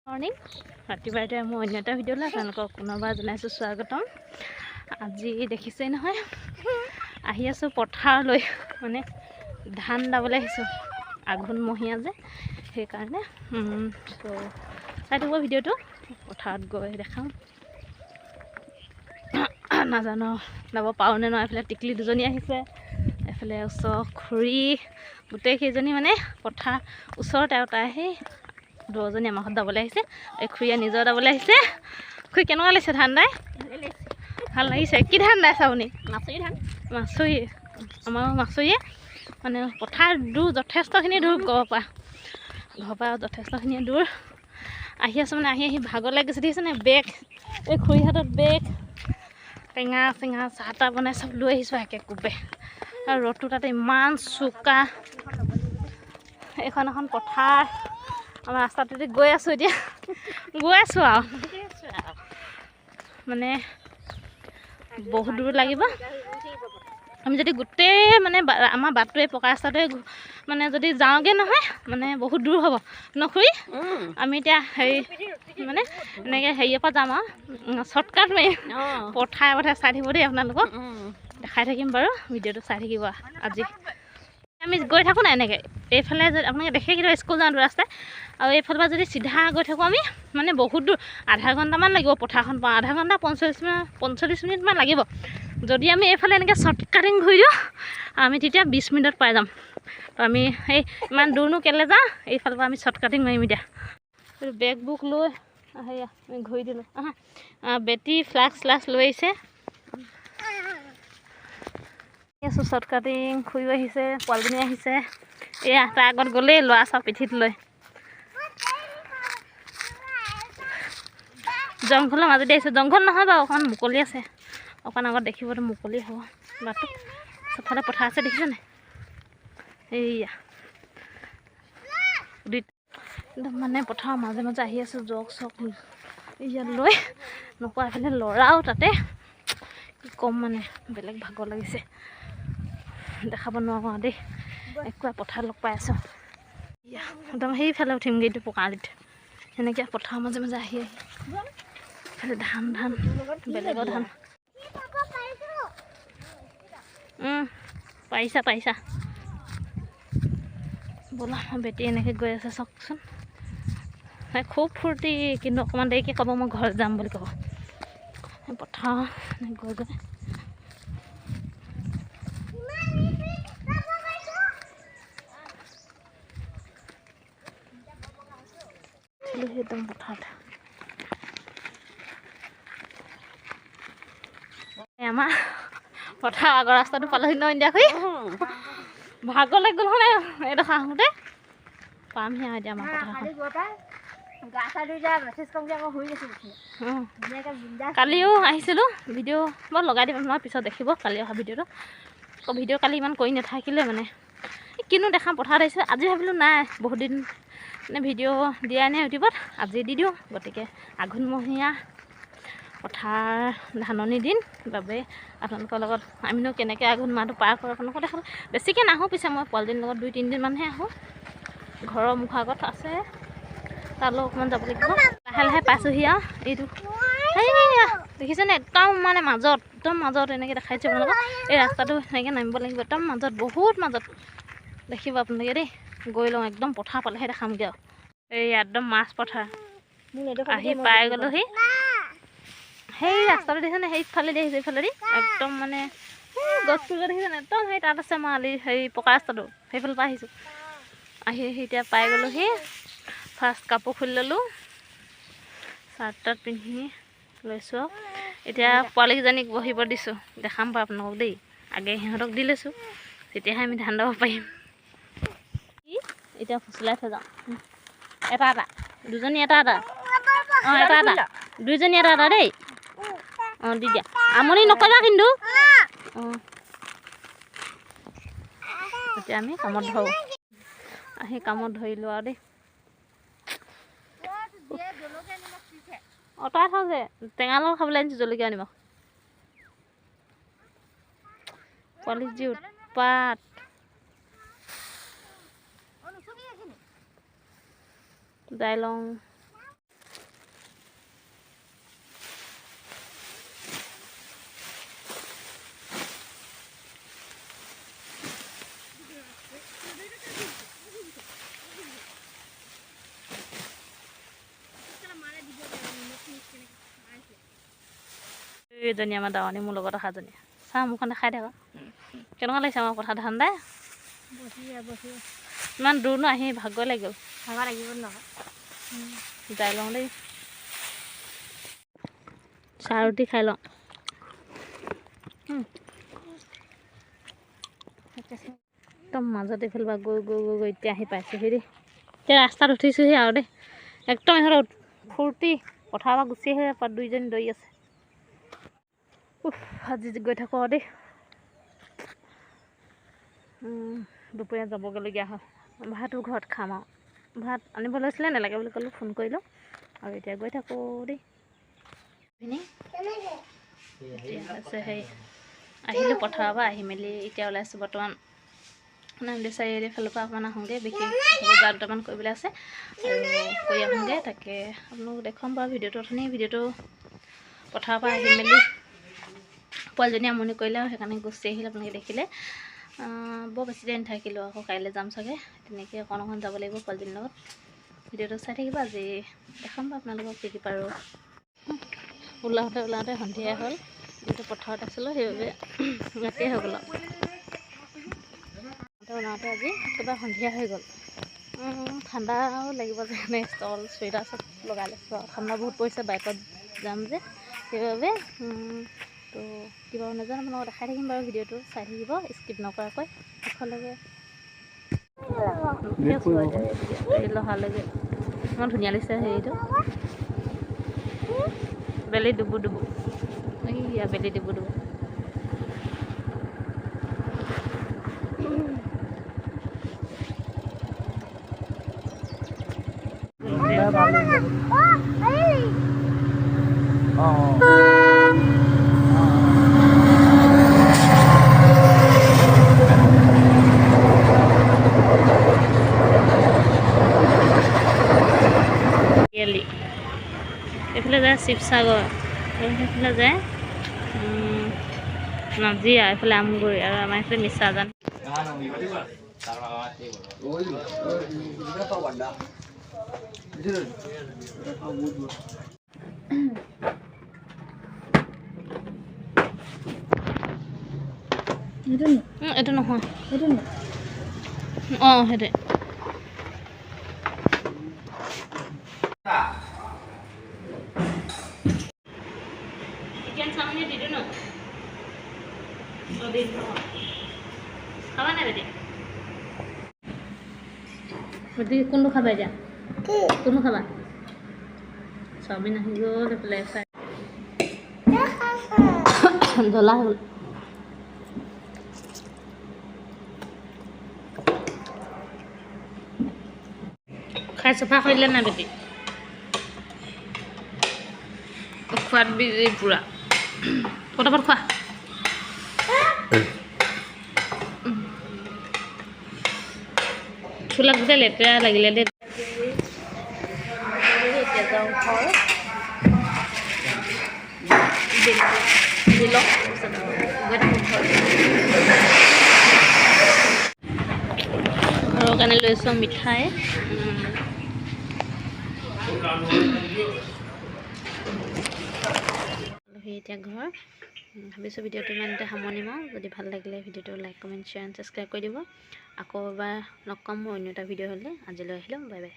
Morning, ৰাতিপুৱা এতিয়া মোৰ অন্য এটা ভিডিঅ'লৈ আপোনালোকক পুনৰবাৰ জনাইছোঁ স্বাগতম। আজি দেখিছেই নহয়, আহি আছোঁ পথাৰলৈ, মানে ধান দাবলৈ আহিছোঁ। আঘোণমহীয়া যে, সেইকাৰণে। ত' চাই থাকিব ভিডিঅ'টো, পথাৰত গৈ দেখাম। নাজানো যাব পাৰোঁ নে নোৱাৰোঁ। এইফালে টিকলি দুজনী আহিছে, এইফালে ওচৰ খুৰী, গোটেইকেইজনী মানে পথাৰ ওচৰতে আৰু তাই সেই দহজনী আমাৰ ঘৰত দাবলৈ আহিছে। এই খুৰীয়ে নিজৰ দাবলৈ আহিছে। খুৰী, কেনেকুৱা লাগিছে ধান দাই? ভাল লাগিছে। কি ধান দাইছে আপুনি? মাচুৰি ধান। মাচুৰি, আমাৰো মাচুৰিয়ে। মানে পথাৰ দূৰ, যথেষ্টখিনি দূৰ, ঘৰৰ পৰা যথেষ্টখিনি দূৰ আহি আছোঁ। মানে আহি আহি ভাগৰ লাগিছে, দেখিছেনে বেগ, এই খুৰী হাতত বেগ, টেঙা চেঙা চাহ তাহ বনাই চব লৈ আহিছোঁ একে কোবে। আৰু ৰ'দটো তাতে ইমান চোকা। এইখন এখন পথাৰ। আমাৰ ৰাস্তাটোতে গৈ আছোঁ, এতিয়া গৈ আছোঁ আৰু মানে বহুত দূৰ লাগিব। আমি যদি গোটেই মানে আমাৰ বাটটোৱে পকা ৰাস্তাটোৱে মানে যদি যাওঁগৈ নহয়, মানে বহুত দূৰ হ'ব ন খুৰী? আমি এতিয়া হেৰি মানে এনেকৈ হেৰিয়ৰ পৰা যাম আৰু শ্বৰ্টকাট মাৰি পথাৰে পথাৰে। চাই থাকিব দেই, আপোনালোকক দেখাই থাকিম বাৰু, ভিডিঅ'টো চাই থাকিব। আজি আমি গৈ থাকোঁ নাই এনেকৈ এইফালে যদি আপোনালোকে দেখে কেতিয়াবা স্কুল যাওঁতে ৰাস্তাই আৰু এইফালৰ পৰা যদি চিধা গৈ থাকোঁ আমি, মানে বহুত দূৰ, আধা ঘণ্টামান লাগিব পথাৰখন পাওঁ, আধা ঘণ্টা 45 মিনিট, 45 মিনিটমান লাগিব। যদি আমি এইফালে এনেকৈ শ্বৰ্টকাটিং ঘূৰি দিওঁ, আমি তেতিয়া 20 মিনিটত পাই যাম। তো আমি সেই ইমান দূৰনো কেলৈ যাওঁ, এইফালৰ পৰা আমি শ্বৰ্টকাটিং মাৰিম। এতিয়া বেগ বুক লৈ সেয়া আমি ঘূৰি দিলোঁ। আহা, বেটী ফ্লাক্স শ্লাক্স লৈ আহিছে। আছোঁ শ্বৰ্টকাটিং। খুৰীও আহিছে, পোৱালীজনী আহিছে। এয়া তাৰ আগত গ'লেই ল'ৰা চব পিঠিত লৈ জংঘলৰ মাজেদি আহিছে। জংঘল নহয় বাৰু, অকণমান মুকলি আছে। অকণ আগত দেখিব মুকলি হ'ব বাটটো। চবফালে পথাৰ আছে, দেখিছেনে? এইয়া একদম মানে পথাৰৰ মাজে মাজে আহি আছোঁ। জগ চক ইয়াত লৈ নোকোৱা, এইফালে ল'ৰাও তাতে, কি ক'ম, মানে বেলেগ ভাগৰ লাগিছে, দেখাব নোৱাৰোঁ আৰু দেই। একোৱা পথাৰ লগ পাই আছোঁ। একদম সেইফালে উঠিমগৈ, এইটো পকা আলিত। সেনেকৈ পথাৰৰ মাজে মাজে আহি আহি এইফালে ধান, ধান, বেলেগৰ ধান। পাৰিছা, পাৰিছা। ব'লা। বেটি এনেকৈ গৈ আছে, চাওকচোন। খুব ফূৰ্তি, কিন্তু অকণমান দেৰিকৈ ক'ব মই ঘৰত যাম বুলি ক'ব। পথাৰ গৈ গৈ একদম পথাৰত আমাৰ পথাৰ আগৰ ৰাস্তাটো পালোহি ন ইণ্ডিয়া খুৰী? ভাগৰ লাগি গ'ল নহয় এইডোখৰ আহোঁতে। পামহি আৰু এতিয়া আমাৰ পথাৰখন। কালিও আহিছিলোঁ, ভিডিঅ' মই লগাই দিম নহয় পিছত, দেখিব কালি অহা ভিডিঅ'টো। আকৌ ভিডিঅ' কালি ইমান কৰি নাথাকিলে, মানে কিনো দেখাম, পথাৰত আহিছোঁ। আজি ভাবিলোঁ নাই, বহুত দিন মানে ভিডিঅ' দিয়াই নাই ইউটিউবত, আজি দি দিওঁ। গতিকে আঘোণমহীয়া পথাৰ ধাননি দিন বাবে আপোনালোকৰ লগত আমিনো কেনেকৈ আঘোণ মাহটো পাৰ কৰোঁ আপোনালোকক দেখালোঁ। বেছিকৈ নাহোঁ পিছে মই, পোৱালিজনীৰ লগত 2-3 দিনমানহে আহোঁ। ঘৰৰ মুখৰ আগত আছে, তালৈ অকণমান যাব লাগিব। লাহে লাহে পাইছোঁহি আৰু এইটো সেইয়া দেখিছেনে? একদম মানে মাজত, একদম মাজত এনেকৈ দেখাইছোঁ আপোনালোকক। এই ৰাস্তাটো এনেকৈ নামিব লাগিব, একদম মাজত, বহুত মাজত দেখিব আপোনালোকে দেই। গৈ লওঁ, একদম পথাৰ পালেহে দেখামগৈ আৰু। এই একদম মাছ পথাৰ আহি পাই গ'লোহি। সেই ৰাস্তাটো দেখিছেনে? সেইফালেদি আহিছে, এইফালেদি একদম মানে গছটো দেখিছেনে? একদম সেই তাত আছে আমাৰ আলি, সেই পকা ৰাস্তাটো সেইফালৰ পৰা আহিছোঁ। আহি আহি এতিয়া পাই গ'লোহি। ফাৰ্ষ্ট কাপোৰ খুলি ল'লোঁ, চাৰ্ট তাৰ্ট পিন্ধি লৈছোঁ। আৰু এতিয়া পোৱালীকেইজনীক বহিব দিছোঁ, দেখাম বাৰু আপোনালোকক দেই। আগে সিহঁতক দি লৈছোঁ, তেতিয়াহে আমি ধান দাব পাৰিম। এতিয়া ফুচলাই থৈ যাওঁ। এটা এটা, দুজনী এটা এটা, অঁ, এটা এটা, দুইজনী এটা এটা দেই। অঁ, দি দিয়া, আমনি নকৰিবা কিন্তু। অঁ, এতিয়া আমি কামত ধৰোঁ। আহি কামত ধৰিলোঁ আৰু দেই। অঁতৰাই থওঁ যে, টেঙা লগত খাবলৈ আনিছোঁ জলকীয়া নিমখ। পোৱালি যি উৎপাত। যাই লওঁ। এইজনী আমাৰ দাৱনী, মোৰ লগত অহাজনী। চাহ মুখখন খাই থাকক। কেনেকুৱা লাগিছে আমাৰ পথাৰ ধান দাই? বঢ়িয়া বঢ়িয়া। ইমান দূৰ ন, আহি ভাগৰ লাগি গ'ল। ভাগৰ লাগিব নহয়। যাই লওঁ দেই, চাহ ৰুটি খাই লওঁ। একদম মাজত এইফালে পৰা গৈ গৈ গৈ গৈ এতিয়া আহি পাইছোঁহি দেই। এতিয়া ৰাস্তাত উঠিছোঁহি আৰু দেই। একদম ইহঁতৰ ফূৰ্তি, পথাৰৰ পৰা গুচি আহি দুইজনী দৌৰি আছে। উফ, আজি গৈ থাকোঁ আৰু দেই। দুপৰীয়া যাবগৈলগীয়া হ'ল। ভাতো ঘৰত খাম আৰু। ভাত আনিব লৈছিলে, নালাগে বুলি ক'লোঁ, ফোন কৰিলোঁ। আৰু এতিয়া গৈ থাকোঁ দেই। এতিয়া হৈছে সেই আহিলোঁ পথাৰৰ পৰা, আহি মেলি এতিয়া ওলাইছোঁ বৰ্তমান নামদি চাৰিআলি ফালৰ পৰা অকণমান আহোঁগৈ। বিশেষ বজাৰ দুটামান কৰিবলৈ আছে আৰু কৰি আহোঁগৈ। তাকে আপোনালোক দেখুৱাম বাৰু ভিডিঅ'টো। অথনি ভিডিঅ'টো পথাৰৰ পৰা আহি মেলি পোৱালীজনী আমনি কৰিলে আৰু সেইকাৰণে গুচি আহিল, আপোনালোকে দেখিলে। বৰ বেছি দেৰি নাথাকিলোঁ, আকৌ কাইলৈ যাম চাগে। তেনেকৈ অকণ অকণ যাব লাগিব পোৱালীজনীৰ লগত। ভিডিঅ'টো চাই থাকিব, আজি দেখাম বাৰু আপোনালোকক কি কি পাৰোঁ। ওলাওঁতে ওলাওঁতে সন্ধিয়াই হ'ল, যিহেতু পথাৰত আছিলোঁ সেইবাবে ৰাতিয়ে হৈ গ'ল। ওলাওঁতে আজি একেবাৰে সন্ধিয়া হৈ গ'ল। ঠাণ্ডাও লাগিব যে, ষ্টল চুৱেটাৰ চব লগাই লৈছোঁ আৰু। ঠাণ্ডা বহুত পৰিছে, বাইকত যাম যে সেইবাবে। তো কিবা নাজানো, আপোনালোকক দেখাই থাকিম বাৰু, ভিডিঅ'টো চাই থাকিব স্কিপ নকৰাকৈ শেষলৈকে। লহালৈকে ইমান ধুনীয়া লাগিছে হেৰিটো। বেলি ডুবু ডুবু, এইয়া বেলি ডুবু ডুবু। এইফালে যায় শিৱসাগৰ আৰু সেইফালে যায় নাজিৰা, এইফালে আমগুৰি আৰু আমাৰ এইফালে মিছাজান। এইটো নহয়, অঁ সেইটোৱে। চিকেন চাওমিন দি দিওঁ ন? অঁ, দি দিওঁ। খাবা নাই বেটি? বেটি, কোনটো খাবা এতিয়া? কোনটো খাবা? চাওমিন আহি গ'ল। এইফালে জ্বলা হৈ গ'ল। খাই চফা কৰিলে নাই বেটি? খোৱাত বিজি পূৰা। ফটাফট খোৱা। চোলাত গোটেই লেতেৰা লাগিলে দেই। এতিয়া যাওঁ ঘৰ, দি লওঁ, তাৰপিছত গৈ থাকোঁ ঘৰ। ঘৰৰ কাৰণে লৈছোঁ মিঠাই। এতিয়া ঘৰ ভাবিছোঁ ভিডিঅ'টো ইমানতে সামৰণি মাৰোঁ। যদি ভাল লাগিলে ভিডিঅ'টো like, comment, share and subscribe কৰি দিব। আকৌ এবাৰ লগ পাম মোৰ অন্য এটা ভিডিঅ' হ'লে। আজিলৈ আহিলোঁ, বাই বাই।